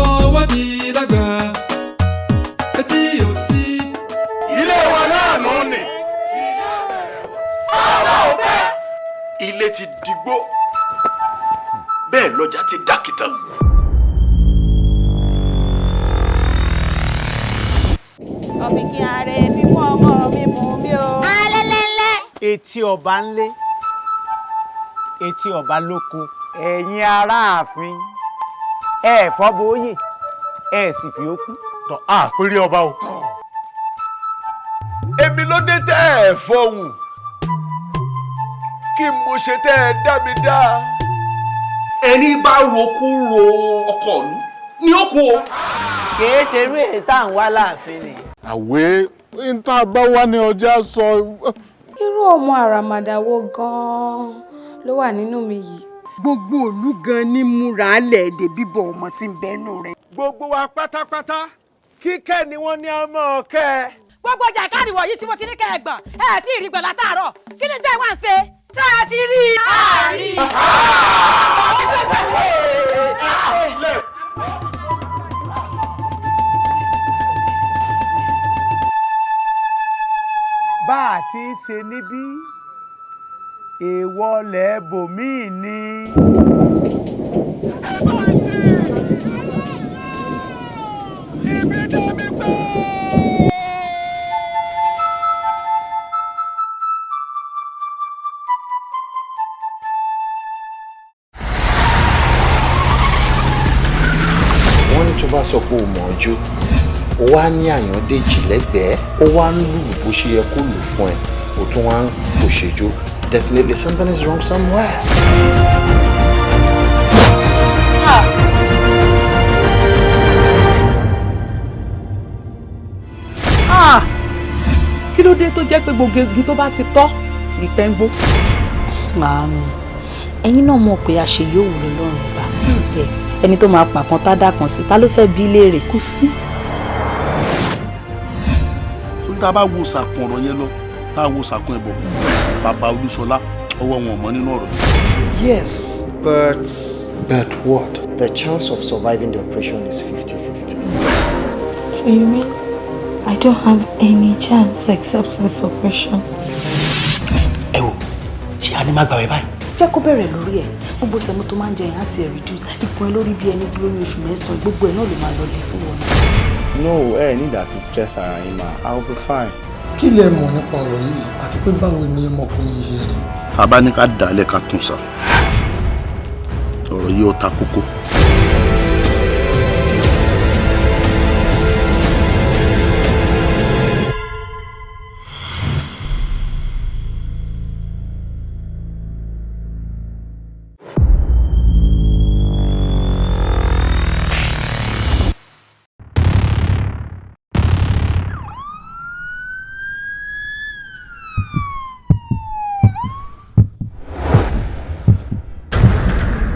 Ọwọ́ ti lágbà, etí ò sí. Ilé wa náà nù ní. Ilé ti digbó, bẹ́ẹ̀ lọ́jà ti dàkìtàn. Ọ̀fìnkì ààrẹ fífún ọmọ mi bùn mí o. Alẹ́lẹ́lẹ́. Etí ọba ńlé, etí ọba lóko. Ẹ̀yin aráàfin, ẹ fọ́bóyè, ẹ sì fi ó kú. Tọ́ a péré ọba o. Èmi ló dé tẹ́ ẹ fọhùn, kí mo ṣe tẹ́ ẹ dá mi dá. Ẹni bá rokú ro ọkọ ìlú ni ó kú o. Kìí ṣe irú èyí tá à ń wá láàfin ni. Àwé n tá a bá wá ní ọjà sọ. Irú ọmọ àràmàdà wo gan-an ló wà nínú mi yìí? Gbogbo ìlú gan ní múra lẹ́ẹ̀dẹ̀ bíbọ̀ ọmọ tí ń bẹ́nu rẹ̀. Gbogbo wa pátápátá, kíkẹ́ ni wọ́n ní ọmọ ọ̀kẹ́. Gbogbo jàǹkárì wọ̀nyí tí mo ti ní kẹ́ ẹ gbọ̀n, ẹ tí ì rí gbọ̀n látàárọ̀, kí ni tẹ́ ẹ wá ń ṣe? Tá a ti rí i. Àárí. Bá a ti ń ṣe níbí, èèwọ̀ lẹ́ẹ̀bòmíì ni. Ẹ bá jí ibi dá mi pé. Wọ́n ní tó bá sọ pé o mọ̀ ọ́ jó, o wá ní Àyàndéjì lẹ́gbẹ̀ẹ́, ó wá ń lùlù bó ṣe yẹ kó lù fún ẹ, o tún wá ń pòṣèjó. Definitely something is wrong somewhere. Ah! Kí ló dé tó jẹ́ pé gbogbo igi tó bá ti tọ́ ìpẹ́ ń gbó? Màámi, ẹ̀yin náà mọ̀ pé àṣẹ yóò wù lọ́lọ́run ọba. Ẹni tó máa pàkan tá dà kan sí, ta ló fẹ́ bí léèrè? Kò sí. Sórí tá a bá wo sàkún ọ̀rọ̀ yẹn lọ, tá a wo sàkún ẹ̀bọ̀, bàbá Olúṣọlá, ọwọ́ wọn ò mọ́ nínú ọ̀rọ̀. Yes, but. But what? The chance of surviving the operation is 50-50. So you mean I don't have any chance except this operation? Ẹ wò, ṣé a ní má gbàwé báyìí? Jẹ́ kó bẹ̀rẹ̀ lórí ẹ̀. Gbogbo semo tó máa ń jẹ yẹn á ti ẹ̀ reduce. Ikùn ẹ lórí bí ẹni lóyún oṣù 9, gbogbo ẹ̀ náà ló máa lọlẹ̀ fún wọn. No, ẹ ní láti stress ara yín ma, I will be fine. Kí lẹ mọ̀ nípa ọ̀rọ̀ yìí, àti pé báwo ni ọmọkùnrin yìí ṣe rìn? Tá a bá ní ká dàálẹ̀ ká tún sá, ọ̀rọ̀ yìí ó ta kókó.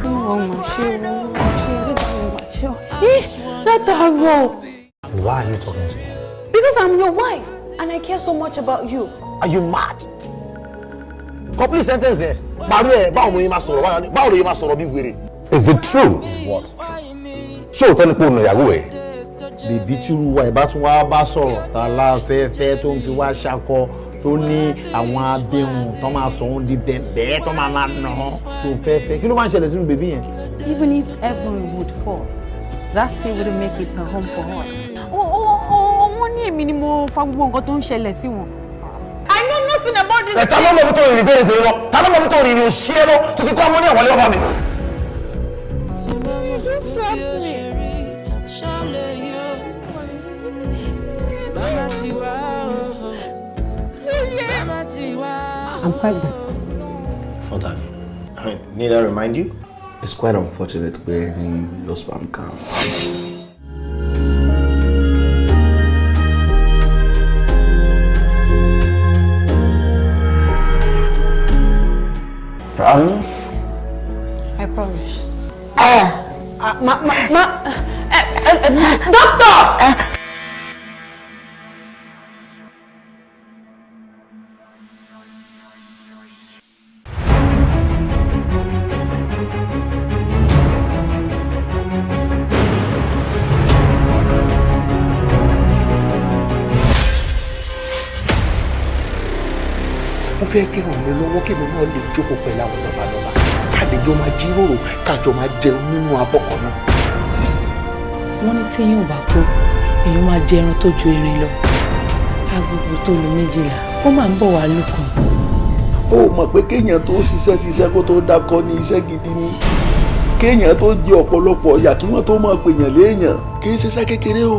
Ọmọ ṣe o, ṣe o, ṣe o. Ih, látàárọ̀. Why are you talking to me? Because I'm your wife and I care so much about you. Are you mad? Complete sentence there. Parí ẹ̀, báwo ló yẹ máa sọ̀rọ̀, báwo ló yẹ máa sọ̀rọ̀ bí wèrè? Is it true? What? Ṣé òótọ́ ni pé o nà ìyàwó ẹ̀? Bèbí tírú wa ìbá tún wá bá sọ̀rọ̀ tá a láfẹ́fẹ́ tó ń fi wá ṣakọ, tó ní àwọn abẹ́hùn tó máa sọ òun di bẹ̀bẹ̀ tó máa máa nà án tó fẹ́ fẹ́, kí ló máa ń ṣẹlẹ̀ sínú bèbí yẹn? Even if heaven would fall, that still wouldn't make it a home for her. Wọ́n ní èmi ni mo fa gbogbo nǹkan tó ń ṣẹlẹ̀ sí wọn. I know nothing about this. Ẹ ta ló mọ̀ bí tó rìnrìn bẹ́ẹ̀ bẹ́ẹ̀ lọ? Ta ló mọ̀ bí tó rìnrìn òṣì ẹ lọ? Tó ti kọ́ ọmọ ní àwọlé ọba mi. You just slapped me. I'm pregnant. Fọ̀tàní. Need I remind you? It's quite unfortunate pé ní low sperm count. Promise? I promise. Ma, ma, ma, doctor! Fẹ́ kí ràn mí lọ́wọ́ kí èmi náà lè jókòó pẹ̀lú àwọn lọ́balọ́ba, ká lè jọ máa jíròrò, ká jọ máa jẹun nínú abọ́ kan náà. Wọ́n ní téèyàn ò bá kú, èèyàn máa jẹ ẹran tó ju erin lọ. Agogo tó lu 12, ó máa ń bọ̀ wá lùkàn. Ó mọ̀ pé kéèyàn tó ṣiṣẹ́ ṣiṣẹ́ kó tó dákọ́ ní iṣẹ́ gidi ni, kéèyàn tó jẹ ọ̀pọ̀lọpọ̀ ọ̀yà kí wọ́n tó máa pèèyàn léèyàn, kì í ṣiṣẹ́ kékeré o.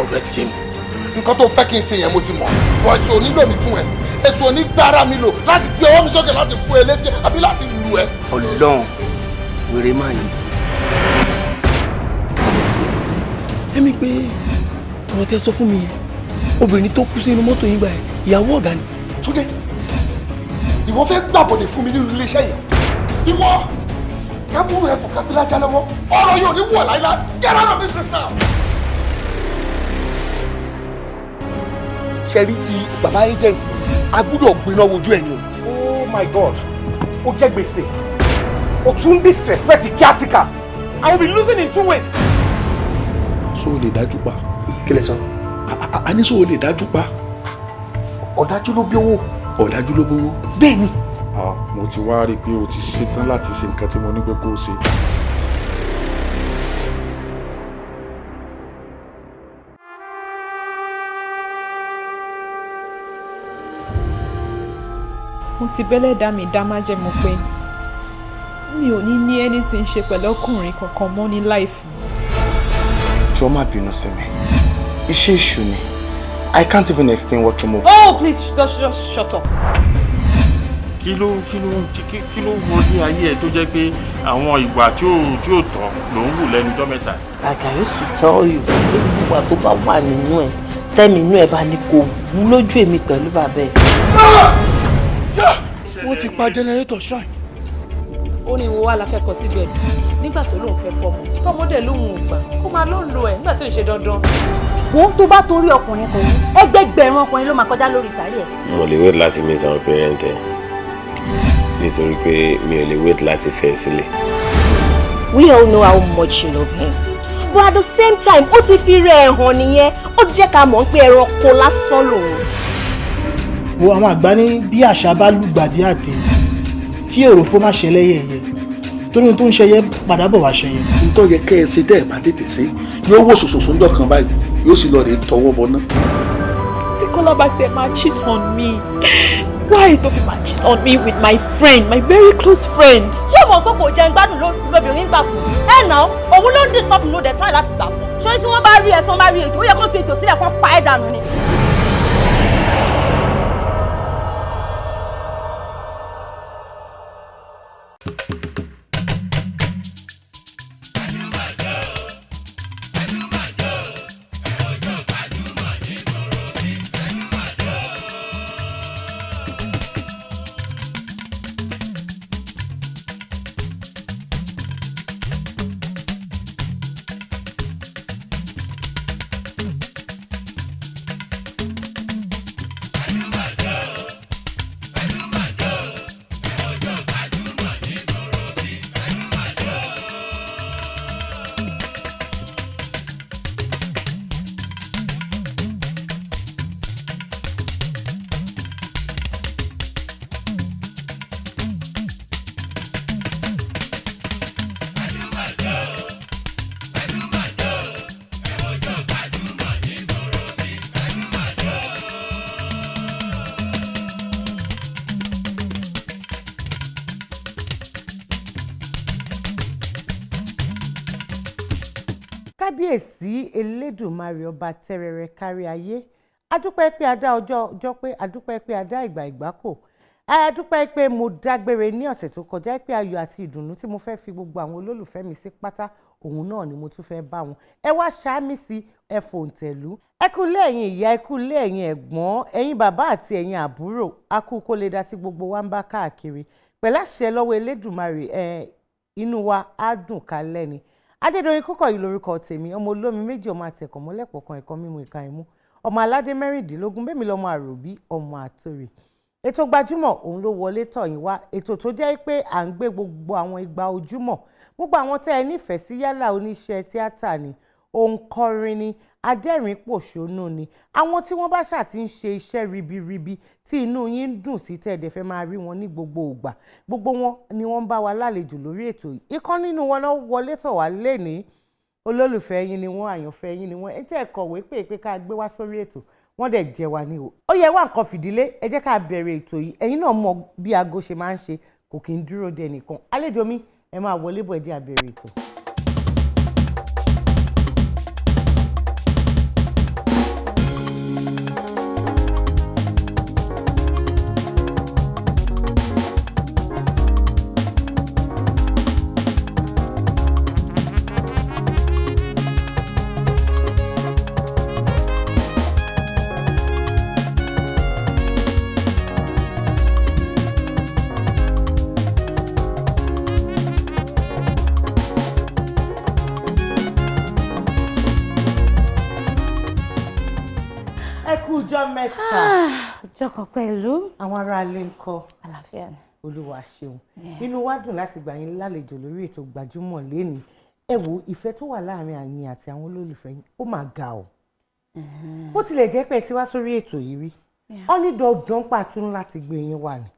Ọ̀rẹ́ ti yé mi, nǹkan tó fẹ́ kí n ṣe yẹn mo ti mọ̀, wọ́n èso onílò mi fún ẹ, èso onígbára mi lò láti gbé ọwọ́ mi sókè láti fún ẹ létí àbí láti lù ẹ. Ọlọ́run, wèrè máa yìí. Ẹ̀mí pé ọ̀rọ̀ tẹ́ sọ fún mi yẹn, obìnrin tó kú sínú mọ́tò yín gbà yẹn, ìyàwó ọ̀gá ni. Túndé, ìwọ fẹ́ gbàbọ̀dẹ̀ fún mi nínú iléeṣẹ́ yìí, ìwọ kábúrú ẹ kò káfílájà lọ́wọ́, ọ̀rọ̀ yóò ní wọ̀ láíláí. Get out of this place now. Ṣe rí ti bàbá agent, a gbúdọ̀ gbiná wojú ẹ ni o. Oh my God, ó jẹ́ gbèsè, o tún disrespect caretaker. I will be losing in two ways. So o lè dájú pa. Kí lẹ sọ? A ní so o lè dájú pa. Ọ̀dájú ló bí owó. Ọ̀dájú ló bówó. Bẹ́ẹ̀ ni. Mo ti wá rí i pé o ti ṣetán láti ṣe nǹkan tí mo ní pé kó o ṣe. Mo ti bẹ́lẹ̀ dá mi dá májẹ̀mú pé mi ò ní ní anything ṣe pẹ̀lú ọkùnrin kankan mọ́ ní life mi. Jọ̀ọ́ má bínú sí mi, iṣẹ́ èṣù ni. I can't even explain what came over. Oh, please, just shut up. Kí ló kí ló kí ló wọlé ayé ẹ tó jẹ́ pé àwọn ìwà tí ò tọ́ ló ń wù lẹ́nu ọjọ́ mẹ́ta? Like I used to tell you, gbogbo ìwà tó bá wà nínú ẹ, tẹ́mi inú ẹ bá ní kò wú lójú èmi pẹ̀lú bàbá ẹ. Wọ́n ti pa generator shrine. Ó ní wo wá la fẹ́ kọ síbẹ̀ nígbà tó lóun fẹ́ fọmọ, tọmọdé lóun ò gbà, kó máa lóun lo ẹ̀ nígbà tí ò ń ṣe dandan. Wo tó bá torí ọkùnrin kan, ẹgbẹgbẹ̀rún ọkùnrin ló máa kọjá lórí sàárè ẹ̀. Mo lè wait láti meet àwọn parent ẹ nítorí pé mi ò lè wait láti fẹ́ sílẹ̀. We all know how much you love him, but at the same time, ó ti fi rẹ̀ ẹ̀ hàn nìyẹn, ó ti jẹ́ ká mọ̀ pé ẹranko lásán lòun. Wo àwọn àgbà ní bí àṣà bá lùgbàdì àtẹ kí òròfó má ṣẹlẹ̀ yẹ̀yẹ̀, torí ohun tó ń ṣẹyẹ padà bọ̀ wá ṣẹyẹ. Ntọ́ yẹ kẹ́ ẹ ṣe tẹ́ ẹ bá tètè ṣe, yóò wò sòsòsò ńjọ́ kan báyìí, yóò sì lọ rè tọwọ́ bọ náà. Tí Kọ́lá bá tiẹ̀ máa cheat on me, why tó fi máa cheat on me with my friend, my very close friend? Ṣé o mọ̀ pé kò jẹun gbádùn lóbìnrin gbà fún ẹ náà? Òun ló ń disturb ló dẹ̀ try láti gbà fún. Ṣé tí wọ́n bá rí ẹ, tí wọ́n bá rí ètò, ó yẹ kó fi ètò sílẹ̀ kó pa ẹ́ dànù ni. Kábíyèsí Elédùmarè, ọba tẹrẹrẹ kárí ayé, adúpẹ́ pé a dá ọjọ́ ọjọ́, pé adúpẹ́ pé a dá ìgbà ìgbà kò, adúpẹ́ pé mo dágbére ní ọ̀sẹ̀ tó kọjá pé ayọ̀ àti ìdùnnú tí mo fẹ́ fi gbogbo àwọn olólùfẹ́ mi sí pátá, òun náà ni mo tún fẹ́ bá wọn. Ẹ wá ṣáámi sí ẹ fòǹtẹ̀lú. Ẹ kú lé ẹ̀yin ìyá, ẹ kú lé ẹ̀yin ẹ̀gbọ́n, ẹ̀yin bàbá àti ẹ̀yin àbúrò, a kú kó lè dá sí gbogbo wa ń bá káàkiri pẹ̀lú àṣẹ lọ́wọ́ Elédùmarè. Ẹ inú wa á dùn kálẹ̀ ni. Adédoyin Kúkọ̀yí lórúkọ tèmi, ọmọ olómi méjì, ọmọ àtẹ̀kọ̀ mọ́lẹ̀pọ̀ kan, ẹ̀kọ́ mímu ìka ìmú, ọmọ aládé 16, bẹ́ẹ̀ mi lọ́mọ àròbí, ọmọ àtòrè. Ètò Gbajúmọ̀ òun ló wọlé tọ̀ yín wá, ètò tó jẹ́ pé à ń gbé gbogbo àwọn igba ojúmọ̀, gbogbo àwọn tẹ́ ẹ nífẹ̀ẹ́ sí, yálà oníṣẹ́ tíátà ni, Òǹkọrin ni, adẹ́rìn pòṣónú ni. Àwọn tí wọ́n bá ṣáà ti ń ṣe iṣẹ́ ribiribi tí inú yín ń dùn sí, tẹ́ẹ̀dẹ̀ fẹ́ máa rí wọn ní gbogbo ìgbà, gbogbo wọn ni wọ́n ń bá wa lálejò lórí ètò yìí. Ìkan nínú wọn náà wọlé tọ̀ wá lénìí. Olólùfẹ́ yín ni wọ́n, àyànfẹ́ yín ni wọ́n. Ẹ tẹ́ ẹ kọ̀wé pé pé ká gbé wá sórí ètò, wọ́n dẹ̀ jẹ́ wa ní o. Ó yẹ wá nǹkan fìdílé, ẹ jẹ́ ká bẹ̀rẹ̀ ètò yìí. Ẹ̀yin náà mọ bí aago ṣe máa ń ṣe, kò kí ń dúró de ẹnìkan. Àlejò mi, ẹ máa wọlé bọ̀, ẹ jẹ́ á bẹ̀rẹ̀ ètò. Ẹ kú ọjọ́ mẹ́ta. Ọjọ́ kan pẹ̀lú. Àwọn aráalé ń kọ́? Àlàáfíà ni. Olúwa ṣeun. Inú wa dùn láti gbà yín lálejò lórí ètò Gbajúmọ̀ lénìí. Ẹ wo ìfẹ́ tó wà láàrin àyín àti àwọn olólùfẹ́ yín, ó máa ga o. Bó tilẹ̀ jẹ́ pé ẹ ti wá sórí ètò yìí rí, ó ní dandan pàtó láti gbé yín wà ní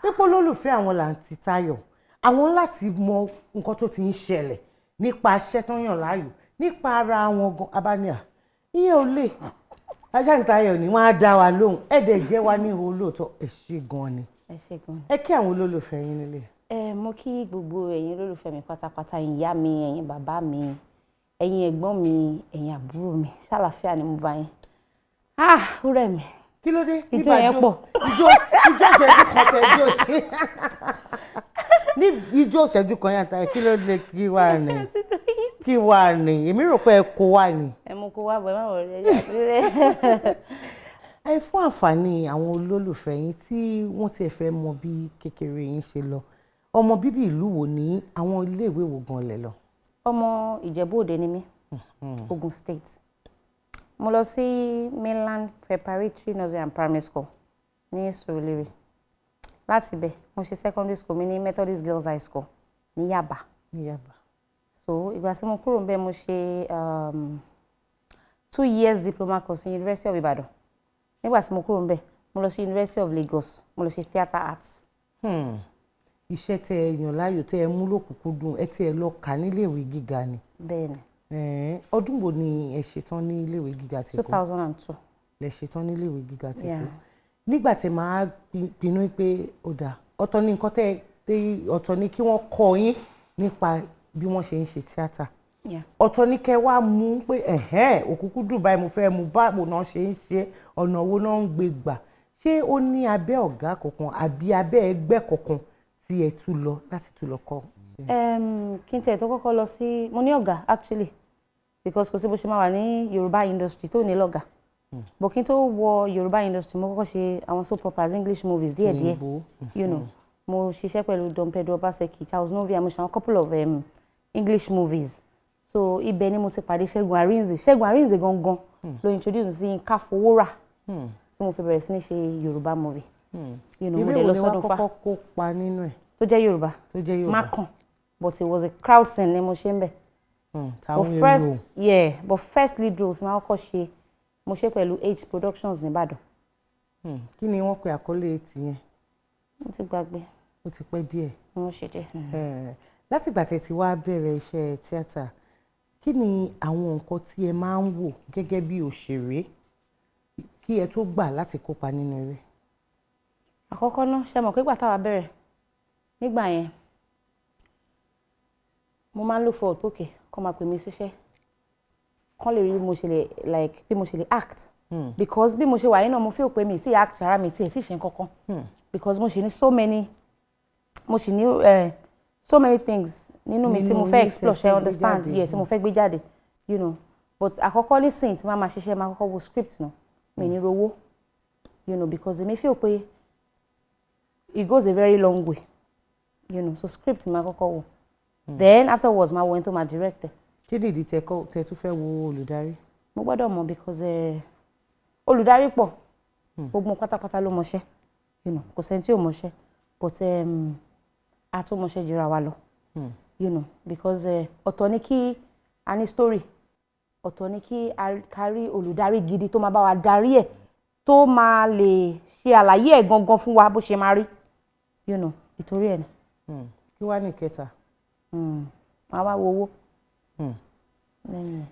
pípọ́ olólùfẹ́ àwọn làǹtí Táyọ̀, àwọn láti mọ nǹkan tó ti ń ṣẹlẹ̀ nípa iṣẹ́ tó yàn láàyò, nípa ara wọn gan abáníà. Ìyẹn ò lè Aṣáájú Táyọ̀ ni wọ́n á dá wa lóhùn. Ẹ̀ẹ́dẹ̀ jẹ́ wa ní ihò lóòótọ́. Ẹ ṣé gan ni. Ẹ ṣé gan ni. Ẹ kí àwọn olólùfẹ́ yín nílé. Ẹ mo kí gbogbo ẹ̀yin olólùfẹ́ mi pátápátá, ìyá mi, ẹ̀yin bàbá mi, ẹ̀yin ẹ̀gbọ́n mi, ẹ̀yin àbúrò mi. Ṣàlàáfíà ni mo bá yín. Ah, ó rẹ̀ mí. Kí ló dé? Ìjó yẹn pọ̀. Ìjó ìṣẹ́jú kan tẹ ijó ní ijó ìṣẹ́jú kan yàtọ̀. Kí ló dé? Kí wà ní? Kí wà ní? Èmi rò pé ẹ kó wà ní. Ẹ mú kó wá bọ̀, ẹ má wọlé ẹ. Ẹ fún àǹfààní àwọn olólùfẹ́ yín tí wọ́n ti fẹ́ mọ bí kékeré yín ṣe lọ, ọmọ bíbí ìlú wo ní, àwọn iléèwé wo gan lẹ lọ? Ọmọ Ìjẹ̀bú Òde ni mí, Ogun State. Mo lọ sí Mainland Preparatory Nursery and Primary School ní Surulere. Láti ibẹ̀ mo ṣe secondary school mi ní Methodist Girls High School ní Yaba. Ní Yaba. So ìgbà tí mo kúrò níbẹ̀, mo ṣe 2 years diploma course ní University of Ibadan. Nígbà tí mo kúrò níbẹ̀, mo lọ sí University of Lagos, mo lọ ṣe theatre arts. Iṣẹ́ tẹ ẹ yàn láàyò, tẹ ẹ mú lókùnkúndùn, ẹ tí ẹ lọ kà níléèwé gíga ni. Bẹ́ẹ̀ni. Ọdún wo ni ẹ ṣetán ní iléèwé gíga ti Èkó? 2002. Lẹ ṣetán ní iléèwé gíga ti Èkó. Nígbà tí màá pinnu pé ó dáa, ọ̀tọ̀ ní nǹkan tẹ́ ọ̀tọ̀ ní kí wọ́n kọ́ yín nípa bí wọ́n ṣe ń ṣe tíátà, ọ̀tọ̀ ní kẹ́ wá mú pé ẹ̀hẹ́n òkúkú dùn báyìí, mo fẹ́ mú, báwo náà ṣe ń ṣe, ọ̀nà wo náà ń gbé gbà? Ṣé ó ní abẹ́ ọ̀gá kankan àbí abẹ́ ẹgbẹ́ kankan tí ẹ tún lọ láti tún lọ kọ́? Kí n tiẹ̀ tó kọ́kọ́ lọ sí, mo ní ọ̀gá actually, because kò sí bó ṣe máa wà ní Yorùbá industry tó ní lọ́gà. But kí n tó wọ Yorùbá industry, mo kọ́kọ́ ṣe àwọn soap operas, English movies díẹ̀díẹ̀. Mo ṣiṣẹ́ pẹ̀lú Don Pedro Obaseki, Charles Novia, mo ṣe àwọn couple of English movies. So ibẹ̀ ni mo ti pàdé Ṣẹ́gun Arinze. Ṣẹ́gun Arinze gangan ló introduce mi sí Yínká Fowórà tí mo fi bẹ̀rẹ̀ sí ní ṣe Yorùbá movie. Mo dẹ̀ lọ Eré wo ni sọ́dún wọ́n fa kọ́kọ́ kópa nínú ẹ̀? Tó jẹ́ Yorùbá? Tó jẹ́ Yorùbá. Mákàn, but it was a crowd scene ni mo ṣe ń bẹ̀. Táwọn But first, yeah, but first lead role tí mo kọ́kọ́ ṣe, mo ṣe pẹ̀lú H Productions nìbàdàn. Kí ni wọ́n pe àkọlé tìyẹn? Mo ti gbàgbé. Ó ti pẹ́ díẹ̀. Mo ṣe díẹ̀. Látìgbà tẹ́ ti wá bẹ̀rẹ̀ iṣẹ́ tíátà, kí ni àwọn nǹkan tí ẹ máa ń wò gẹ́gẹ́ bí òṣèré kí ẹ tó gbà láti kópa nínú eré? Àkọ́kọ́ náà, ṣe mọ̀ pé ìgbà táwa bẹ̀rẹ̀ nígbà yẹn, mo máa ń look forward pé okay, kó máa pè mí síṣẹ́, kán lè rí bí mo ṣe lè, like, bí mo ṣe lè act, because bí mo ṣe wà yìí náà, mo feel pé mi tí act rárá, mi tí ì ṣe nǹkankan, because mo ṣì ní so many, mo ṣì ní so many things nínú mi tí mo Nínú fẹ́ yín explore, tẹ́ ṣe fẹ́ gbé understand? jáde. Yeah, tí mo fẹ́ gbé jáde. But àkọ́kọ́ nísìnyí, tí máa ma ṣiṣẹ́, máa kọ́kọ́ wo script náà, mi ní rówó, because èmi feel pé it goes a very long way. So script máa kọ́kọ́ wò, then afterwards máa wo ẹni tó máa direct ẹ̀. Kí ni ìdí tẹ́ tún fẹ́ wo olùdarí? Mo gbọ́dọ̀ mọ̀ because olùdarí pọ̀, gbogbo wọn pátápátá ló mọṣẹ́, kò sẹ́ni tí ò mọṣẹ́, but a tún mọṣẹ́ jura wa lọ, because ọ̀tọ̀ ni kí a ní story. Ọ̀tọ̀ ni kí a kárí olùdarí gidi tó máa bá wa darí ẹ̀, tó máa lè ṣe àlàyé ẹ̀ gangan fún wa bó ṣe máa rí, ìtorí ẹ̀ ni. Kí wàá ní ìkẹta? Máa wá wo owó lẹ́yìn ẹ̀.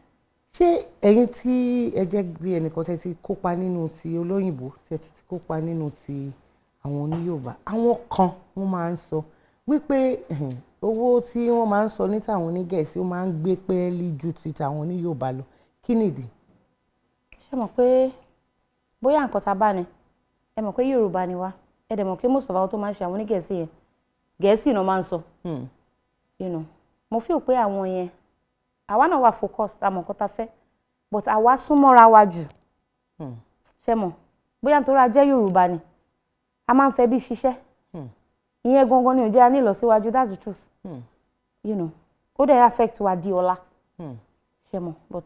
Ṣé ẹ̀yin tí ẹ jẹ́ bí ẹnìkan tẹ́ ti kópa nínú ti olóyìnbó, tẹ́ ti kópa nínú ti àwọn oníYorùbá, àwọn kan wọ́n máa ń sọ wípé owó tí wọ́n máa ń sọ ní tàwọn onígẹ̀ẹ́sì, ó máa ń gbé pẹ́ẹ́lí ju ti tàwọn oníYorùbá lọ? Kí nìdí? Ṣé mọ̀ pé bóyá nǹkan tá a bá ní, ẹ mọ̀ pé Yorùbá ni wá, ẹ dẹ̀ mọ̀ pé most of àwọn tó máa ń ṣe àwọn onígẹ̀ẹ́sì yẹn, Gẹ̀ẹ́sì náà máa ń sọ. Mo feel pé àwọn yẹn, àwa náà wà focused, àmọ́ nǹkan tá a fẹ́, but àwa súnmọ́ra wa jù. Ṣé mọ̀ bóyá nítorí a jẹ́ Yorùbá ni, a máa ń fẹ́ bí ṣiṣẹ́. Ìyẹn gangan ni ò jẹ́ a ní ìlọsíwájú. That's the truth. Ó dẹ̀ affect wa di ọ̀la. Ṣé mọ̀, but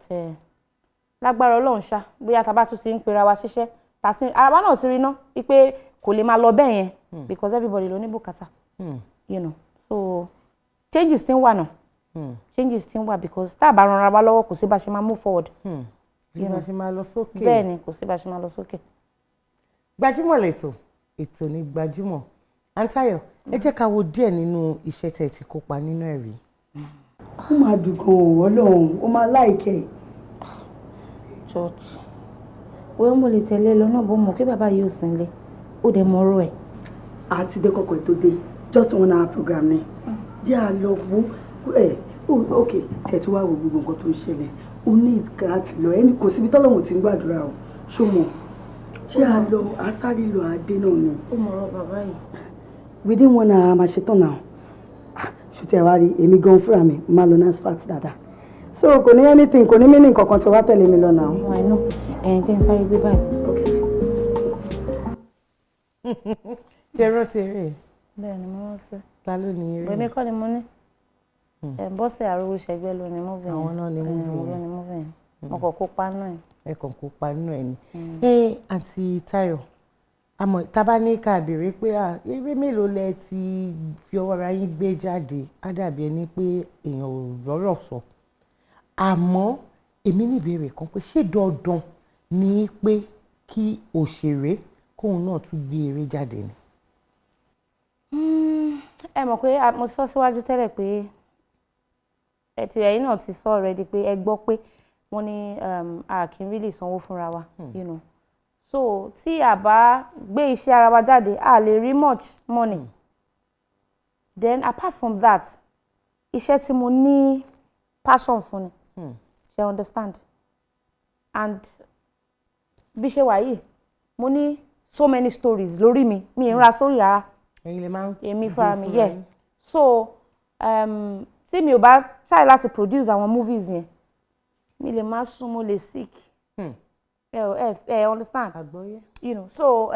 lágbára Ọlọ́run ṣá, bóyá tá a bá tún ti ń pera wa síṣẹ́, tàti àwa náà ti rí ná wípé kò lè máa lọ bẹ́ẹ̀ yẹn, because everybody ló ní bùkátà. So changes ti ń wà náà, changes ti ń wà, because tá a bá ranra wa lọ́wọ́, kò sí bá ṣe máa move forward. Bí bá ṣe máa lọ sókè. Bẹ́ẹ̀ ni, kò sí bá ṣe máa lọ sókè. Gbajúmọ̀ lẹ́tọ̀, ètò ní Gbajúmọ̀. Àǹtáyọ̀, ẹ jẹ́ ká wo díẹ̀ nínú iṣẹ́ tẹ́ ẹ ti kópa nínú ẹ̀ rí. Ó máa dùn gan-an, Ọlọ́run ó máa like ẹ́. Church wẹ́n, mo lè tẹ̀lé lọ náà, bó mọ̀ kí bàbá yìí ò sí nílé, ó dẹ̀ mọ ọ̀rọ̀ ẹ̀. Àti dé kọkọ tó dé, just one hour program ni. Jẹ́ à lọ wo ẹ. Ok, tiẹ̀ tó wá wo gbogbo nǹkan tó ń ṣẹlẹ̀, ó ní láti lọ. Ẹni kò síbi tọ́lọ́run ti ń gbàdúrà o. Ṣó mọ̀? Jẹ́ à lọ, àsáré lọ, àdé náà ni. Ó mọ ọ̀rọ̀ bàbá yìí. Within one hour, máa ṣe tán náà. Ṣùtì ẹ̀ wá rí èmi gan fúnra mi máa lọ NASFAT dáadáa, so kò ní anything, kò ní meaning kankan tí wàá tẹ̀lé mi lọ náà. I know. Ẹ̀ jẹ́ n sáré gbé báyìí. Ṣé rántí eré yẹn? Bẹ́ẹ̀ ni, mo rántí. Ta ló ní eré? Bẹ̀mí kọ́ ni mo ní. Ẹ̀ Bọ́sẹ̀ Arówó Ṣẹgbẹ́ ló ní movie yẹn. Àwọn náà ní movie Àwọn ló yẹn. ní movie yẹn. Mo kàn kópa náà ẹ̀. Ẹ kàn kópa nínú ẹ ni. Ẹ àǹtí Táyọ̀, àmọ́ tá a bá ní ká béèrè pé à, eré mélòó lẹ ti fi ọwọ́ ara yín gbé jáde, á dàbí ẹni pé èèyàn ò rọ́rọ̀ sọ. Àmọ́ èmi ní ìbéèrè kan pé, ṣé dandan ni pé kí òṣèré kóun náà tún gbé eré jáde ni? Ẹ mọ̀ pé mo sọ síwájú tẹ́lẹ̀ pé ẹ ti, ẹ̀yin náà ti sọ already pé ẹ gbọ́ pé wọ́n ní a kì í really sanwó fúnra wa. So tí a bá gbé iṣẹ́ ara wa jáde, a lè rí much money. Then apart from that, iṣẹ́ tí mo ní passion fún ni. Ṣe understand? And bí ṣe wà yìí, mo ní so many stories lórí mi, mi ń ra sórí rárá. Ẹ̀yin lè máa ń Èmi fúnra mi fúnra yeah yín. So tí mi ò bá try láti produce àwọn movies yẹn, mi lè má sùn, mo lè sick. Ẹ understand? Àgbọ́yé. So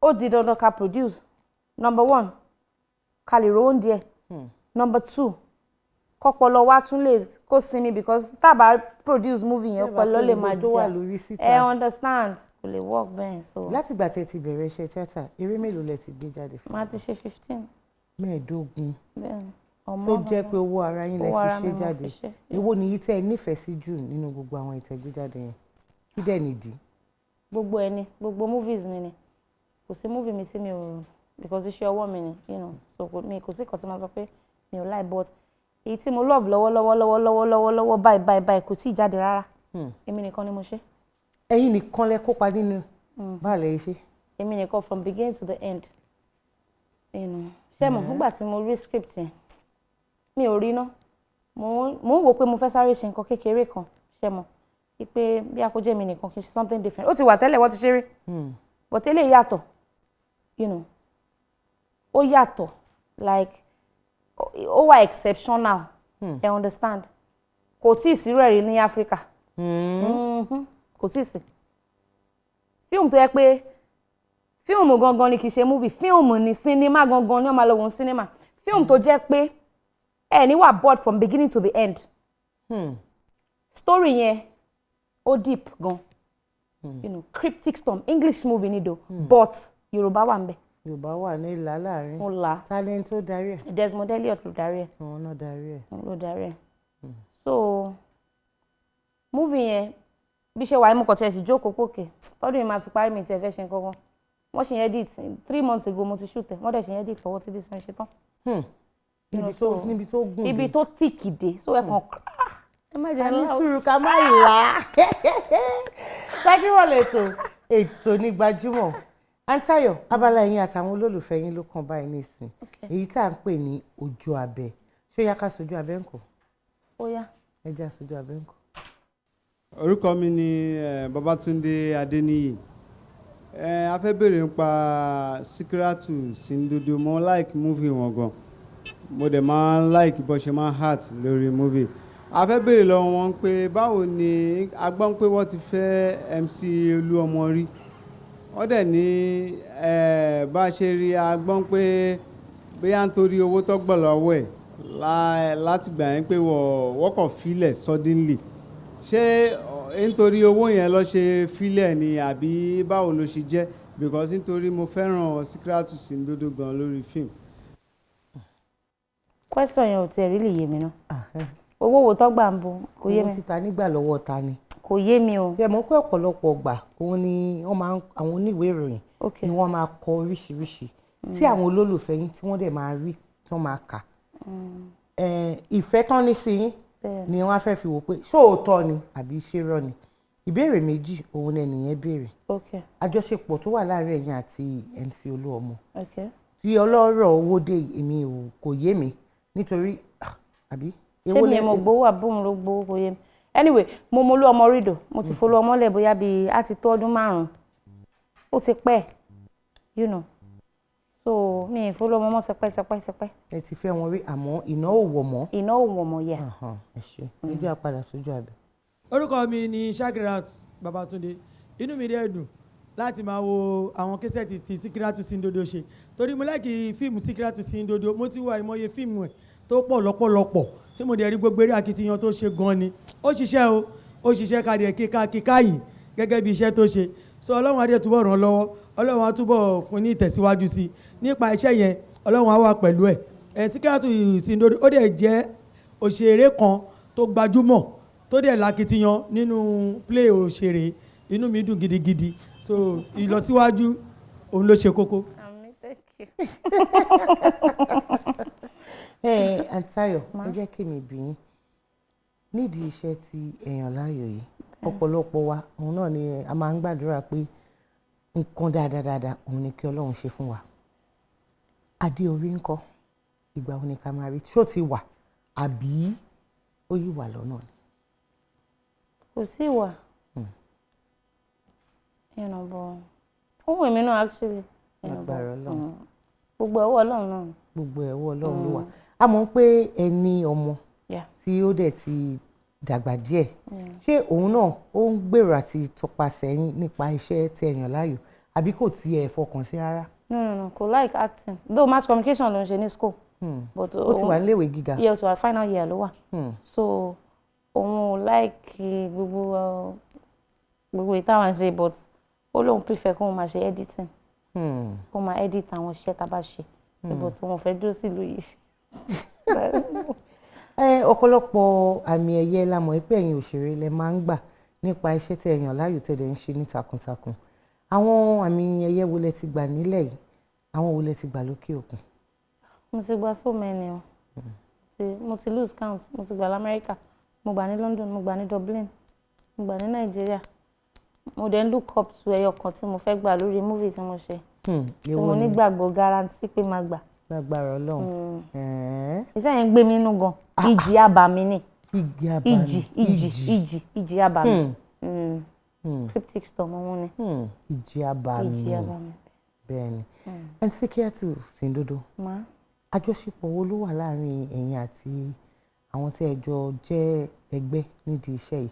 ó di dandan ká produce. Number one, ká lè rówó díẹ̀. Number two, kọ́pọlọ wa tún lè kó sinmi, because tá a bá produce movie yẹn, Tẹ́ bá ọpọlọ kó lè gbogbo máa tó wà jà. lórí síta. Ẹ understand? Kò lè work bẹ́ẹ̀, so. Látìgbà tẹ́ ti bẹ̀rẹ̀ iṣẹ́ tíátà, eré mélòó lẹ ti gbé jáde fún? Màá ti ṣe 15. 15. Bẹ́ẹ̀ ni. Ọmọ Tó jẹ́ pé owó ara yín lẹ Owó ara fi mi ṣe mo jáde? fi ṣe. Èwo nìyí tẹ́ ẹ nífẹ̀ẹ́ sí jù nínú gbogbo àwọn ìtẹ̀gbéjáde yẹn? Kí dẹ̀ nìdí? Gbogbo ẹni, gbogbo movies mi ni. Kò sí movie mi tí mi ò, because iṣẹ́ ọwọ́ mi ni, so kò mi kò sí nǹkan tí mo sọ pé mi ò like, but èyí tí mo love lọ́wọ́lọ́wọ́ lọ́wọ́lọ́wọ́ lọ́wọ́lọ́wọ́ báyìí báyìí báyìí, kò tíì jáde rárá. Èmi nìkan ni mo ṣe. Ẹ̀yin nìkan lẹ kópa nínú? Báà lẹ ṣe? Èmi nìkan, from beginning to the end. Ṣé mo, nígbà tí mo rí script yẹn, mi ò rí ná, mo ń wò pé mo fẹ́ sáré ṣe nǹkan kékeré kan. Ṣé mo pé bí a kò jẹ́ mi nìkan, kì í ṣe something different. Ó ti wà tẹ́lẹ̀, wọ́n ti ṣeré, but eléyìí yàtọ̀, ó yàtọ̀, like ó wà exceptional. Ẹ understand? Kò tí ì sí rẹ̀ rí ní Áfíríkà. Kò tí ì sí fíìmù tó yẹ pé fíìmù gangan ni, kì í ṣe movie, fíìmù ni, sinimá gangan ni wọ́n máa lọ wọ́n sinimá. Fíìmù tó jẹ́ pé ẹ ní wà bored from beginning to the end. Story yẹn ó deep gan. Cryptic Storm, English movie ni do, but Yorùbá wà ńbẹ̀. Yorùbá wà ní ìlà láàrin. Ó là. Talent tó darí ẹ̀? Desmond Elliot ló darí ẹ̀. Àwọn náà darí ẹ̀. Òun ló darí ẹ̀. So movie yẹn, bí ṣe wà ní, mo kàn tiẹ̀ sì jókòó pòkè tọ́dún yìí máa fi parí, mi tiẹ̀ fẹ́ ṣe nǹkan kan. Wọ́n ṣe yẹn edit 3 months ago, mo ti shoot ẹ̀, wọ́n dẹ̀ ṣe yẹn edit lọ́wọ́ títí tí wọ́n ṣe tán. Níbi tó, níbi tó gùn Ibi dé. tó thick dé, so ẹ kàn, ah, ẹ má jẹ́ A ní ńlá o. sùúrù, ká má là á. Gbajúmọ̀ lẹ́tọ̀, ètò ní Gbajúmọ̀. Àǹtáyọ̀, abala yín àtàwọn olólùfẹ́ yín ló kàn báyìí nísìn, èyí tá à ń pè ní ojú abẹ. Ṣé ó yá ká sojú abẹ ńkọ́? Ó yá. Ẹ jẹ́ àsojú abẹ ńkọ́. Orúkọ mi ni Babátúndé Adéníyì. A fẹ́ béèrè nípa Síkírátù Síndodo. Mo like movie wọn gan, mo dẹ̀ máa ń like bó ṣe máa ń act lórí movie. A fẹ́ béèrè lọ́wọ́ wọn pé báwo ni, a gbọ́ pé wọ́n ti fẹ́ MC Olúọmọ rí, wọ́n dẹ̀ ní bá a ṣe rí, a gbọ́ pé bóyá nítorí owó tó gbọ́ lọ́wọ́ ẹ̀ látìgbà yẹn pé wọ́n kàn filẹ̀ suddenly. Ṣé nítorí owó yẹn ló ṣe filẹ̀ ni, àbí báwo ló ṣe jẹ́? Because nítorí mo fẹ́ràn Síkírátù Síndodo gan lórí fíìmù. Question yẹn ò tiẹ̀ rí lè yé mi náà. Owó wo tó gbà ń bo, kò yé Owó mi. títa nígbà lọ́wọ́ ta ni? Kò yé mi o. Ṣe mọ̀ pé ọ̀pọ̀lọpọ̀ ọgbà òun ni wọ́n máa ń, àwọn oníwèé ìròyìn ni wọ́n máa kọ oríṣiríṣi tí àwọn olólùfẹ́ yín tí wọ́n dẹ̀ máa rí, tí wọ́n máa kà. Ìfẹ́ tán ní sí yín ni wọ́n á fẹ́ fi wò pé ṣóòótọ́ ni àbí ṣé rọ́ ni. Ìbéèrè méjì òun ni ẹnìyẹn béèrè. Àjọṣepọ̀ tó wà láàárín ẹ̀yin àti MC Olúọmọ, tí ọlọ́rọ̀ owó dé, èmi ò kò yé mi nítorí àbí. Ṣé mi mo gbowó àbóhùn ló gbowó? Kò yé mi. Anyway, mo mọ Olúọmọ rídò, mo ti folú ọmọ lẹ̀ bóyá bíi á ti tó ọdún 5, ó ti pẹ́. So mi ì folú ọmọ mọ́ tipẹ́ tipẹ́ tipẹ́. Ẹ ti fẹ́ wọn rí, àmọ́ iná ò wọ̀ mọ́. Iná ò wọ̀ mọ́, yẹ. Ẹ ṣe, ẹ jẹ́ àpadà sójú abẹ. Orúkọ mi ni Shakirat Babatunde. Inú mi dẹ̀ dùn láti máa wo àwọn késẹ̀tì tí Síkírátù Síndodo ṣe, torí mo like fíìmù Síkírátù Síndodo. Mo ti wo àìmọye fíìmù ẹ̀ tó pọ̀ lọ́pọ̀lọpọ̀, tí mo dẹ̀ rí gbogbo eré akitiyan tó ṣe gan ni. Ó ṣiṣẹ́ o, ó ṣiṣẹ́ kadìẹ̀ kíka kíká yìí gẹ́gẹ́ bí iṣẹ́ tó ṣe. So Ọlọ́run á dẹ̀ túbọ̀ ràn lọ́wọ́, Ọlọ́run á túbọ̀ fún ní ìtẹ̀síwájú sí i nípa iṣẹ́ yẹn, Ọlọ́run á wà pẹ̀lú ẹ̀. Ẹ̀ Síkírátù Síndodo, ó dẹ̀ jẹ́ òṣèré kan tó gbajúmọ̀, tó dẹ̀ lakitiyan nínú play òṣèré. Inú mi dùn gidigidi. So ìlọsíwájú òun ló ṣe kókó. Àmín, thank you. Ẹ Àǹtáyọ̀, ẹ jẹ́ kí mi bí yín nídìí iṣẹ́ tí èèyàn láàyò yìí. Ọ̀pọ̀lọpọ̀ wa òun náà ni a máa ń gbàdúrà pé nǹkan dáadáa dáadáa òun ni kí Ọlọ́run ṣe fún wa. Adé orí ńkọ́? Ìgbà wo ni ká máa rí? Ṣó ti wà, àbí ó yí wà lọ́nà ni? Kò tí ì wà, but ó wù mí náà actually. Agbára Ọlọ́run. Gbogbo ọwọ́ Ọlọ́run náà. Gbogbo ẹ̀wọ́ Ọlọ́run ló wà. A mọ̀ pé ẹ ní ọmọ tí ó dẹ̀ ti dàgbà díẹ̀. Ṣé òun náà ó ń gbèrò àti tọpasẹ̀ yín nípa iṣẹ́ tí ẹ yàn láàyò, àbí kò tiẹ̀ fọkàn sí rárá? No, kò like acting, though mass communication ló ń ṣe ní school. But Ó ti wà níléèwé gíga. Yeah, ó ti wà, final year ló wà. So òun ò like gbogbo ìtawà ń ṣe, but ó lóun prefer kóun máa ṣe editing, kó máa edit àwọn iṣẹ́ tá a bá ṣe, but òun fẹ́ dúró sílùú yìí. Ẹ ọ̀pọ̀lọpọ̀ àmì ẹ̀yẹ la mọ̀ pé ẹ̀yin òṣèré lẹ máa ń gbà nípa iṣẹ́ tẹ́ ẹ yàn láàyò, tẹ́ ẹ dẹ̀ ń ṣe ní takuntakun. Àwọn àmì ẹ̀yẹ wo lẹ ti gbà nílẹ̀ yìí? Àwọn wo lẹ ti gbà lókè òkun? Mo ti gba so many o. Mo ti lose count. Mo ti gbà lamẹ́ríkà, mo gbà ní London, mo gbà ní Dublin, mo gbà ní Nàìjíríà. Mo dẹ̀ ń look up to ẹyọ kan tí mo fẹ́ gbà lórí movie tí mo ṣe, tí Èwo mo ni? nígbàgbọ́ guarantee pé máa gbà. Lágbára Ọlọ́run. Iṣẹ́ yẹn ń gbé mi nínú gan. Ìjì abàmì ni. Ìjì abàmì. Ìjì, ìjì, ìjì, ìjì abàmì. Cryptic storm òun ni. Ìjì abàmì. Ìjì abàmì. Bẹ́ẹ̀ ni. Ẹni Síkírátù Síndodo, Ma. àjọṣepọ̀ wo ló wà láàrin ẹ̀yin àti àwọn tí ẹ jọ jẹ́ ẹgbẹ́ nídìí iṣẹ́ yìí?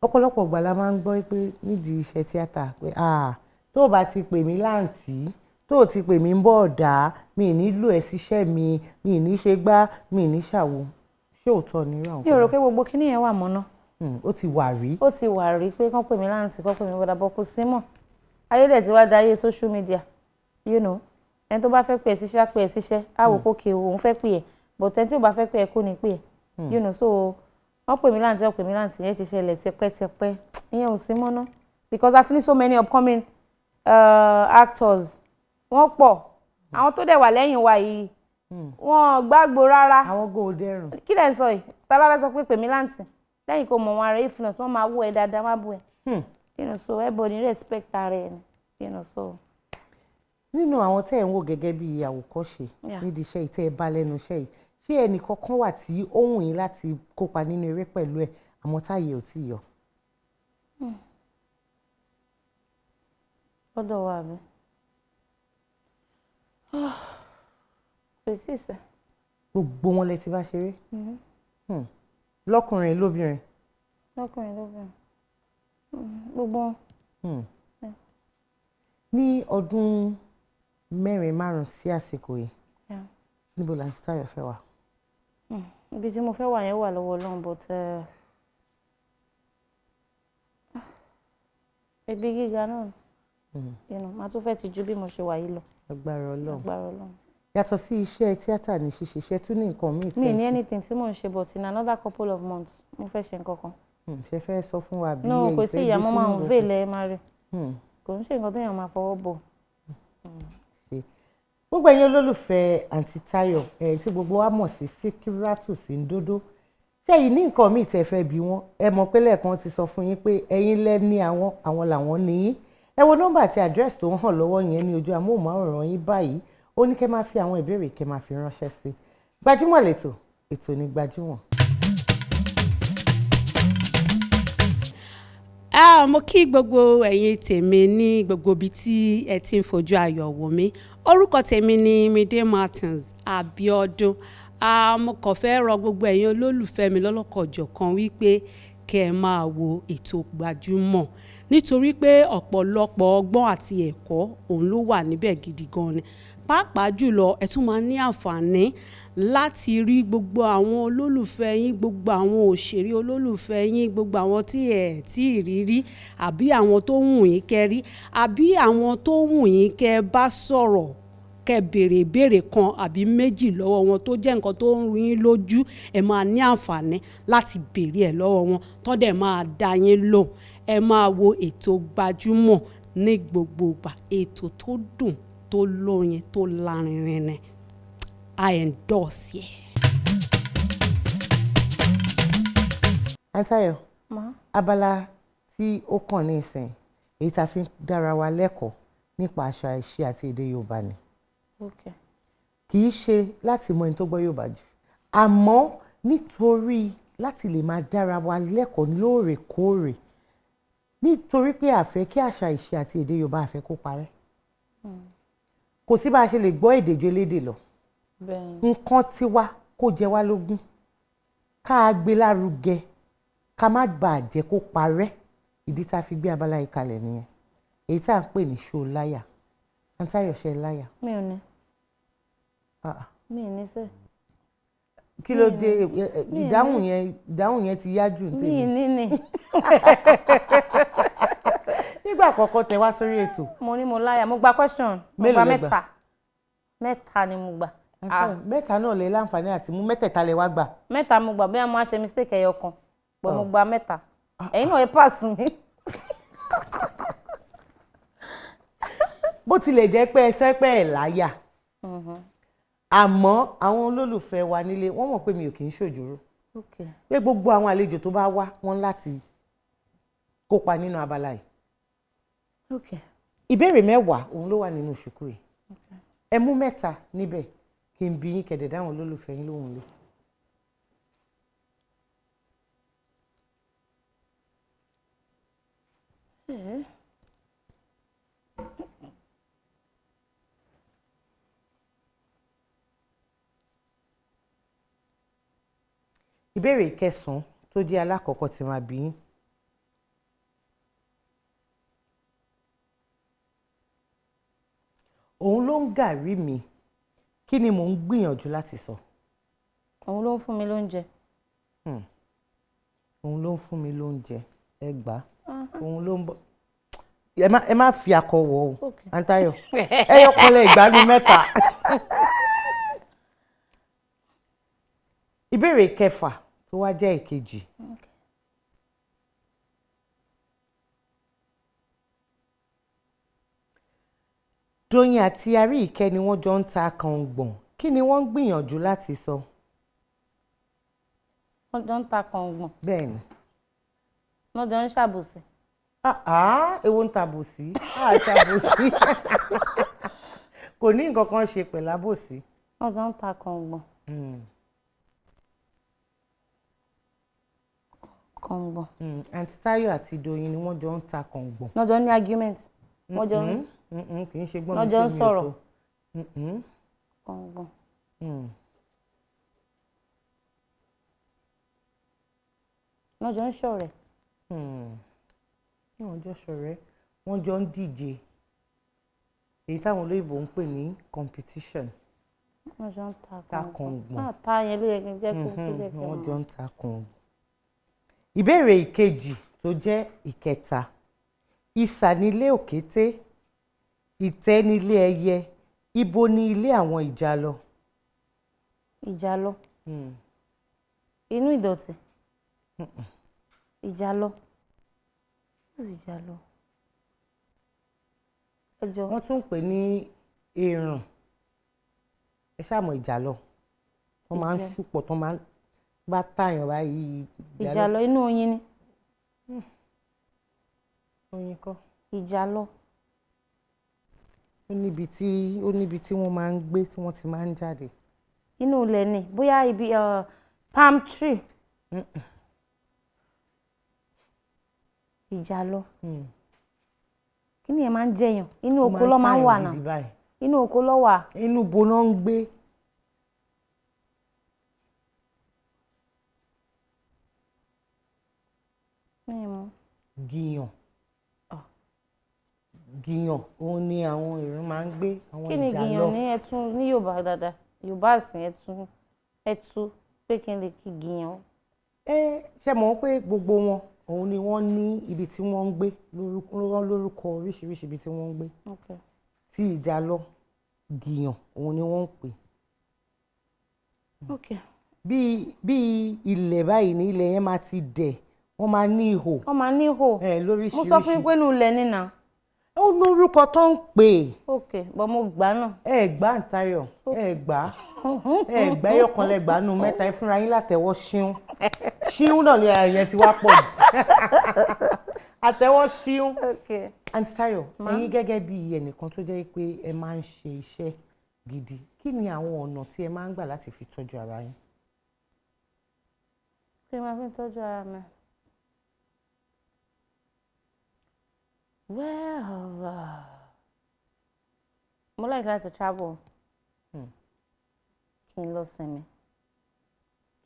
Ọ̀pọ̀lọpọ̀ ìgbà la máa ń gbọ́ pé nídìí iṣẹ́ tíátà pé, ah, tó o bá ti pè mí láǹtí, tó o ti pè mí ń bọ̀ ọ̀dà, mi ì nílò ẹ síṣẹ́ mi, mi ì ní ṣe gbá, mi ì ní ṣàwo. Ṣé òótọ́ ni irú àwọn Mi ò rò pé gbogbo kíní yẹn wà mọ́ ná. Ó ti wà rí. Ó ti wà rí pé kán pè mí láǹtí, kán pè mí bọ́dà bọ́, kò sí mọ́. Ayé dẹ̀ ti wá dayé social media. Ẹni tó bá fẹ́ pè ẹ́ síṣẹ́ á pè ẹ́ síṣẹ́, á wò kókè òun fẹ́ pè ẹ́, but ẹni tí ò bá fẹ́ pè ẹ́ kò ní pè ẹ́. So Wọ́n pè mí láǹtí, wọ́n pè mí láǹtí, ìyẹn ti ṣẹlẹ̀ tipẹ́tipẹ́, ìyẹn ò sí mọ́ná because a ti ní so many upcoming actors, wọ́n pọ̀. Àwọn tó dẹ̀ wà lẹ́yìn wa yìí, wọ́n gbàgbó rárá. Àwọn gò dẹrùn. Kí lẹ̀ ń sọ yìí? Tálá fẹ́ sọ pé pè mí láǹtí lẹ́yìn kó mọ̀ wọn ara, if not, wọ́n máa wú ẹ dáadáa, má bú ẹ. So everybody respect ara ẹ ni, so. Nínú àwọn tẹ́ ẹ̀ ń wò gẹ́gẹ́ bí àwòkọ́ṣe nídìí iṣẹ́ yìí, tẹ́ ẹ bá lẹ́nu iṣẹ́ yìí, ṣé ẹnì kankan wà tí ó wù yín láti kópa nínú eré pẹ̀lú ẹ̀, àmọ́ táyé ò tí ì yọ? Lọ́dọ̀ wa mi, kò tí ì sẹ́. Gbogbo wọn lẹ ti bá ṣeré? Lọ́kùnrin lóbìnrin? Lọ́kùnrin lóbìnrin, gbogbo wọn. Ní ọdún 4 5 sí àsìkò yìí, níbo l'Aunty Táyọ̀ fẹ́ wà? Ibi tí mo fẹ́ wà yẹn wà lọ́wọ́ Ọlọ́run, but ibi gíga náà, màá tún fẹ́ ti ju bí mo ṣe wà yìí lọ. Agbára Ọlọ́run. Agbára Ọlọ́run. Yàtọ̀ sí iṣẹ́ tíátà ní ṣíṣe, iṣẹ́ tún ní nǹkan míì tí Mi ẹ ní ṣe? anything tí mò ń ṣe, but in another couple of months, mo fẹ́ ṣe nǹkan kan. Ṣe fẹ́ sọ fún wa bí No, ẹ kò ìfẹ́ tí ì yá, gbé mo máa sínú ń ìròkè? veil ẹ máa rí. Kò ń ṣe nǹkan téèyàn máa fọwọ́ bò. Ṣe gbogbo ẹ̀yin olólùfẹ́ Aunty Táyọ̀ ẹ̀ tí gbogbo wa mọ̀ sí Síkírátù Sìǹdòdó, ṣé ẹ̀yin ní nǹkan míì tẹ́ fẹ́ bí wọ́n? Ẹ mọ̀ pé lẹ́ẹ̀kan ti sọ fún yín pé ẹ̀yin lẹ́ ní àwọn, àwọn làwọn ní yín. Ẹ wo nọ́mbà àti àdírẹ́sì tó ń hàn lọ́wọ́ yẹn ní ojú amóhùnmáwòrán yín báyìí. Ó ní kẹ́ máa fi àwọn ìbéèrè kẹ́ máa fi ránṣẹ́ sí. Gbajúmọ̀ lẹ́tọ̀, ètò ní Gbajúmọ̀. Ah, mo kí gbogbo ẹ̀yin tèmi ní gbogbo ibi tí ẹ ti ń fojú ayọ̀ wò mí. Orúkọ tèmi ni Mide Martins Abiodun. Ah, mo kàn fẹ́ rọ gbogbo ẹ̀yin olólùfẹ́ mi lọ́lọ́kọ̀ọ́jọ̀kan wípé kẹ́ ẹ máa wo ètò Gbajúmọ̀, nítorí pé ọ̀pọ̀lọpọ̀ ọgbọ́n àti ẹ̀kọ́ òun ló wà níbẹ̀ gidi gan ni. Pàápàá jùlọ, ẹ tún máa ní àǹfààní láti rí gbogbo àwọn olólùfẹ́ yín, gbogbo àwọn òṣèré olólùfẹ́ yín, gbogbo àwọn tí ẹ tí ì rí rí, àbí àwọn tó wù yín kẹ́ rí, àbí àwọn tó wù yín kẹ́ bá sọ̀rọ̀, kẹ́ béèrè ìbéèrè kan àbí méjì lọ́wọ́ wọn tó jẹ́ nǹkan tó ń ru yín lójú. Ẹ máa ní àǹfààní láti béèrè ẹ̀ lọ́wọ́ wọn, tó dẹ̀ máa dá yín lóhùn. Ẹ máa wo ètò Gbajúmọ̀ ní gbogbo ìgbà, ètò tó dùn, tó lóyin, tó lárinrin ni. I endorse ẹ. Aunty Táyọ̀, Ma. abala tí ó kàn ní ìsìn, èyí tá a fi ń dára wa lẹ́kọ̀ọ́ nípa àṣà, ìṣe àti èdè Yorùbá ni. Kì í ṣe láti mọ ẹni tó gbọ́ Yorùbá jù, àmọ́ nítorí láti lè máa dára wa lẹ́kọ̀ọ́ lóòrèkóòrè, nítorí pé a fẹ́ kí àṣà, ìṣe àti èdè Yorùbá, a fẹ́ kó parẹ́. Kò sí bá a ṣe lè gbọ́ èdè ju elédè lọ. Nǹkan tiwa kó jẹ wá lógún, ká a gbé lárugẹ, ká má bàa jẹ́ kó parẹ́. Ìdí tá a fi gbé abala yìí kalẹ̀ nìyẹn, èyí tá à ń pè ní ṣó láyà. Aunty Táyọ̀, ṣe láyà? Mi ò ní. Ah, ah. Mi ò ní sẹ́. Kí ló dé? Mi ò ní. Ìdáhùn yẹn ti yá jù ní Mi tèmi. ì ní ni. Nígbà àkọ́kọ́ tẹ wá sórí ètò. Mo ní mo láyà, mo gba question. Mo Mélòó gba lẹ gbà? mẹ́ta. Mẹ́ta ni mo gbà. Mẹ́ta náà lè láǹfààní àti mú, mẹ́tẹ̀ẹ̀ta lẹ wá gbà. Mẹ́ta mo gbà, bóyá mo á ṣe mistake ẹyọ kan. But mo Oh. gba mẹ́ta. Ẹ̀yin náà ẹ pass mi. Bó tilẹ̀ jẹ́ pé ẹsẹ̀ pé ẹ̀ láyà, àmọ́ àwọn olólùfẹ́ wa nílé wọ́n mọ̀ pé mi ò kì í ṣòjòrò, pé gbogbo àwọn àlejò tó bá wá, wọ́n láti kópa nínú abala yìí. Ìbéèrè 10 òun ló wà nínú ṣùkú yìí. Ẹ mú mẹ́ta níbẹ̀ kí n bi yín, kẹ̀dẹ̀ dáhùn olólùfẹ́ yín lóhùn lé. Ìbéèrè kẹsàn-án tó jẹ́ alákọ̀ọ́kọ́ tí máa bi yín. Òun ló ń gàrí mi, kí ni mò ń gbìyànjú láti sọ? Òun ló ń fún mi lóúnjẹ. Òun ló ń fún mi lóúnjẹ, ẹ gbà á. Òun ló ń bọ. Ẹ má fi akọ wọ o. Aunty Táyọ̀, ẹ yọ kọlẹ ìgbádùn mẹ́ta. Ìbéèrè kẹfà tó tó wá jẹ́ ìkejì. Doyin àti Aríyìíkẹ́ ni wọ́n jọ ń ta kàngbọ̀n. Kí ni wọ́n ń gbìyànjú láti sọ? Wọ́n jọ ń ta kàngbọ̀n. Bẹ́ẹ̀ni. Wọ́n jọ ń ṣàbòsí. Ah, èwo ń tàbòsí? Ah, ṣàbòsí. Kò ní nǹkan kan ṣe pẹ̀lú àbòsí. Wọ́n jọ ń ta kàngbọ̀n. Kàngbọ̀n. Àǹtí Táyọ̀ àti Doyin ni wọ́n jọ ń ta kàngbọ̀n. Wọ́n jọ ní argument. Wọ́n jọ ń Kì í ṣe gbọ́n mi wọ́n jọ ń sí mi ò sọ̀rọ̀. tó. Kàngbọ̀n. Wọ́n jọ ń ṣọ̀rẹ́. Wọ́n jọ ṣọ̀rẹ́, wọ́n jọ ń díje, èyí táwọn olóyìnbó ń pè ní competition. Wọ́n jọ ń ta Ta kàngbọ̀n. kàngbọ̀n. Náà ta yẹn ló yẹ kí n jẹ́ kó kó jẹ́ kí n Wọ́n mọ̀. jọ ń ta kàngbọ̀n. Ìbéèrè ìkejì tó jẹ́ ìkẹta. Ìsà nílé òkété, ìtẹ́ nílé ẹyẹ, ibo ni ilé àwọn ìjàlọ? Ìjàlọ. Inú ìdọ̀tí. Ìjàlọ. What's ìjàlọ? Ẹ jọ̀ọ́. Wọ́n tún ń pè ní èrùn. Ẹ ṣáà mọ̀ ìjàlọ. Wọ́n máa ń ṣùpọ̀ tó máa ń bá tààyàn báyìí. Ìjàlọ inú oyin ni. Oyin kọ́. Ìjàlọ. Ó níbi tí wọ́n máa ń gbé tí wọ́n ti máa ń jáde. Inú ilẹ̀ ni bóyá ibi palm tree. Ìjàlọ. Kí ni ẹ máa ń jẹyàn? Inú Ó oko máa ń ló máa ń wà tààyàn náà. gidi báyìí. Inú oko ló wà. Inú bo náà ń gbé? Mi ò mọ̀. Gìyàn. Gìyàn òun ni àwọn èrò máa ń gbé, àwọn Kí ni ìjàlọ. gìyàn ní ẹtún ní Yorùbá dáadáa? Yorùbá àsìn ẹtún ẹtú pé kí n lè kí gìyàn. Ẹ ṣe mọ̀ pé gbogbo wọn òun ni wọ́n ní ibi tí wọ́n ń gbé lórúkọ oríṣiríṣi ibi tí wọ́n ń gbé. Okay. Tí ìjàlọ, gìyàn òun ni wọ́n ń pè. Okay. Bí ilẹ̀ báyìí ní ilẹ̀ yẹn máa ti dẹ̀, wọ́n máa ní ihò. Wọ́n máa ní ihò. Ẹ lóríṣiríṣi. Mo sọ fún yín pé inú ilẹ̀ ni nà. Ó lórúkọ tó ń pè é. Ok, but mo gbà náà. Ẹ gbà ń Táyọ̀, ẹ gbà. Ẹ gbà ẹyọkan lẹ gbà nù mẹ́ta, ẹ fúnra yín látẹ̀wọ́ ṣíún. Ṣíún náà ni àyẹ̀ ti wá pọ̀ jù. Àtẹ̀wọ́ ṣíún. Okay. Àǹtí Táyọ̀, Ma? ẹ̀yin gẹ́gẹ́ bí ẹnìkan tó jẹ́ pé ẹ máa ń ṣe iṣẹ́ gidi, kí ni àwọn ọ̀nà tí ẹ máa ń gbà láti fi tọ́jú ara yín? Kí ni màá fi ń tọ́jú ara mi? Well, mo like láti travel. Kí n lọ sinmi.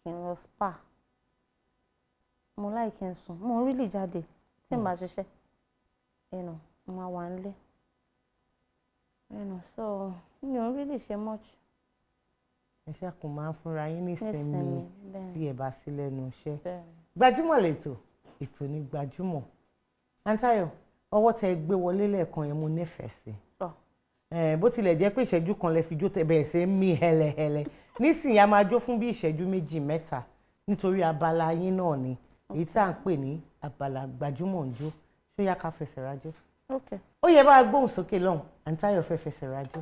Kí n lọ spa. Mo like kí n sùn. Mo ń really jáde tí n bá ṣiṣẹ́. Mo máa wà nílé. So mi ò really ṣe much. Ẹ ṣàkùn máa ń fúnra yín nísinmi Nísinmi, bẹ́ẹ̀. tí ẹ bá sí lẹ́nu iṣẹ́. Bẹ́ẹ̀. Gbajúmọ̀ lètò, ètò ní gbajúmọ̀. Àǹtí Táyọ̀, ọwọ́ tẹ gbé wọlé lẹ́ẹ̀kan yẹn mo nífẹ̀ẹ́ sí. Bó tilẹ̀ jẹ́ pé ìṣẹ́jú kan lẹ fi jó tẹ bẹ̀rẹ̀ sí ń mí hẹlẹhẹlẹ. Nísìnyí a máa jó fún bí ìṣẹ́jú méjì mẹ́ta nítorí abala yín náà ni èyí tá à ń pè ní abala gbajúmọ̀ ń jó. Ṣó yá ká fẹsẹ̀ rajó? Okay. Ó yẹ bá a gbóhùn sókè lọ́hùn, Àǹtí Táyọ̀ fẹ́ fẹsẹ̀ rajó.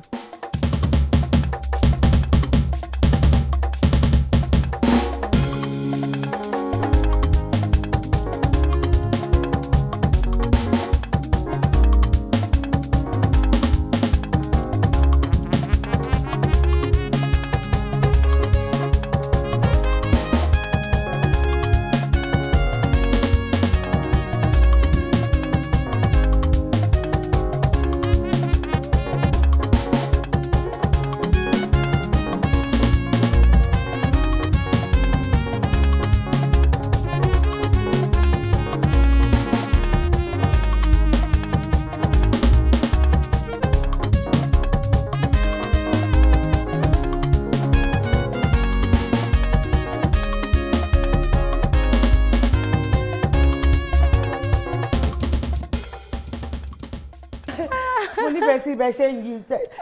Mo nífẹ̀ẹ́ sí ibẹ̀ ṣe ń yí.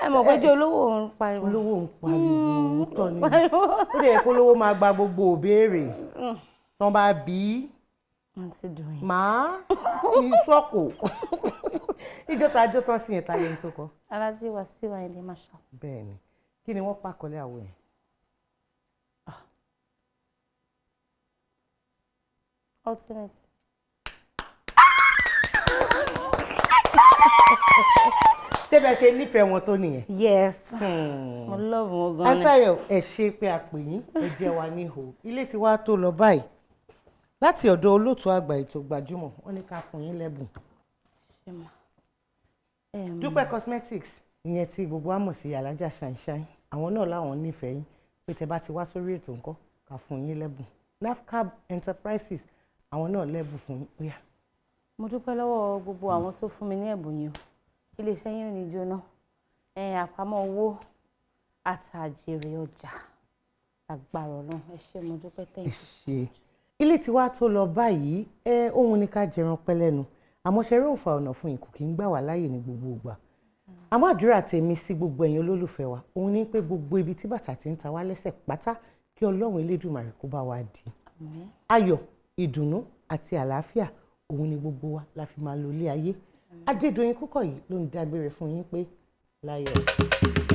Ẹ mọ̀ pé jẹ́ olówó ń pariwo. Olówó ń pariwo, òótọ́ ni. Ó dẹ̀ yẹ kó lówó máa gba gbogbo òbéèrè. Tán bá bí Àǹtí Dùnyìn. Màá ní sọ́kò. Ijó ta jó tán sí yẹn, ta lẹni tó kọ? Alhaji Wasiu Ayinde Marshal. Bẹ́ẹ̀ ni. Kí ni wọ́n pàkọ́lé àwọ̀ yẹn? Ultimate. Ṣé bẹ́ẹ̀ ṣe nífẹ̀ẹ́ wọn tó nìyẹn? Yes. Mo love wọn gan ni. Àǹtí, ẹ ṣe pé a pè yín, ẹ jẹ́ wa níhò. Ilé tí wàá tó lọ báyìí. Láti ọ̀dọ̀ olóòtú àgbà ètò Gbajúmọ̀, wọ́n ní ká fún yín lẹ́bùn. Ṣé mà? Dúpẹ́ Cosmetics, ìyẹn tí gbogbo wa mọ̀ sí Alájà Ṣàìṣàì, àwọn náà láwọn nífẹ̀ẹ́ yín pé tẹ bá ti wá sórí ètò ńkọ́, ká fún yín lẹ́bùn. NAFCAB Enterprises, àwọn náà lẹ́bùn fún yín. Ó yá. Mo dúpẹ́ lọ́wọ́ gbogbo àwọn tó fún mi ní ẹ̀bùn yìí o. Iléeṣẹ́ yín ò ní jóná. Àpamọ́ owó àtàjèrè ọjà, agbára Ọlọ́run. Ẹ ṣé, mo dúpẹ́, thank you. Ṣe ilé tí wàá tó lọ báyìí, ẹ òun ni ká jẹran pẹ́ lẹ́nu, àmọ́ ṣe eré òǹfà ọ̀nà fún ìkù kì í gbà wá láàyè ní gbogbo ìgbà. Àmọ́ àdúrà tèmi sí gbogbo ẹ̀yin olólùfẹ́ wa, òun ni pé gbogbo ibi tí bàtà ti ń ta wá lẹ́sẹ̀ pátá, kí Ọlọ́run Elédùmarè kó bá wa dì í. Ayọ̀, ìdùnnú àti àlàáfíà, òun ni gbogbo wa la fi máa lo ilé ayé. Adédoyin Kúkọ̀yí ló ń dágbére fún yín pé láyọ̀.